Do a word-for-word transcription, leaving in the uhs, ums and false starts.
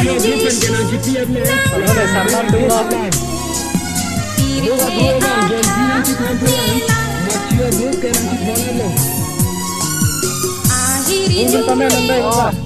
Mature group pen kenangji pi aplo. Alo, sarman dolo. Dua dua bang, Gen Z nangji than thulang. Mature group kenangji than aplo. Ahiri Ungkul pamen nang dai, Ungkul.